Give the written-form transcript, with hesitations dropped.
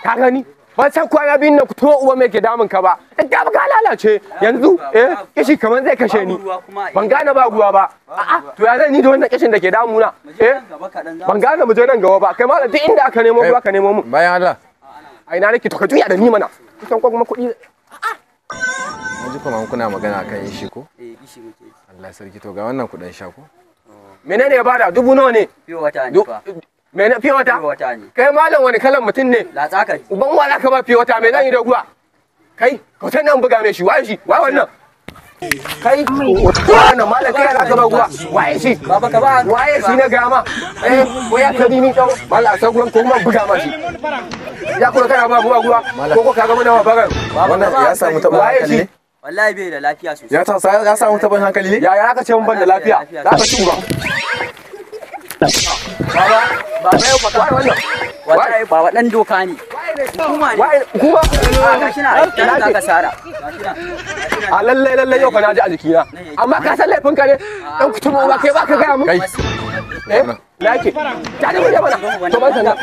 Ka gani? Ban san kwana biyun nan to uwa mai ke damun ka ba. In ka ka lalace yanzu eh kishi kamar zai kashe ni. Ban gane ba ruwa ba. A'a to ya zan ni da wannan kishin da ke damuna? Eh ban gane mu je nan gaba ba. Kai malam duk inda aka nemo ruwa ka nemo mu. Bayan Allah. A ina nake to ka juya da ni mana. Kusan ko kuma kuɗi. Na ji kuma kuna magana akan ishi ko? Eh ishi muke. Allah sarki to ga wannan kuɗin sha ko? Menene ya bada? Dubu nawa ne? Fiye wata ne fa. Mene fiye wata? Fiye wata ne. Kai malam wani kalan mutum ne? Latsa ka ji. Uban wa za ka ba fiye wata me zan yi da ruwa? Kai, ka san nan buga mai shi, waye shi? Waye wannan? Kai, wannan malam kai za ka ba ruwa? Waye shi? Baba ka ba. Waye shi na gama? Eh, ko ya kabi ni tsawo? Malam san gurin ko kuma buga ma shi. Ya kuma kana ba ruwa ruwa? Ko ko ka ga muna baran? Wannan ya samu taɓin hankali ne? Wallahi bai da lafiya sosai. Ya samu taɓin hankali ne? Ya ya ka ce mun ban da lafiya? Za ka ci uba. Baba, baba yau fa ka wannan. Wallahi baba dan doka ne. Hukuma ne. Waye hukuma? A gashi na, dan ka kasara. A lalle lalle yau ka naji a jikina. Amma ka san laifin ka ne? Dan kutuma uba kai ba ka ga mu. Kai. Eh, nake. Ta da mu mana. To ban sanda.